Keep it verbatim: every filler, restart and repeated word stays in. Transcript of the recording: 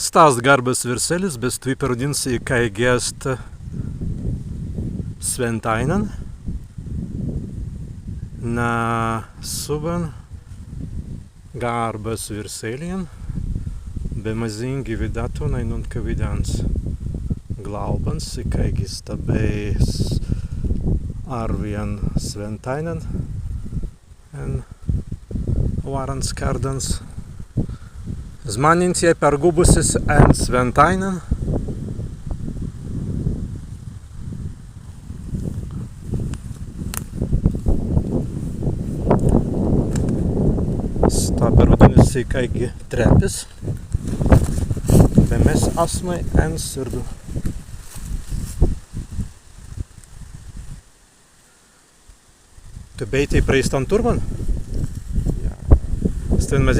Sta ast Garbas wīrselis, be stwi perwaidinna si, kāigi ast swintāinan. Na subban Garbas wīrselin, be mazīngi widātun ainunkawīdans glaubans, kāigi sta bēi arwin swintāinan en wārans kērdans. Zmānentjai pergūbusis en swintāinan. Sta perwaidinna si kāigi treppis, be mes asmai en sirdu. Tū bēi tēt prei stan turban? Jā. Stwen mazzi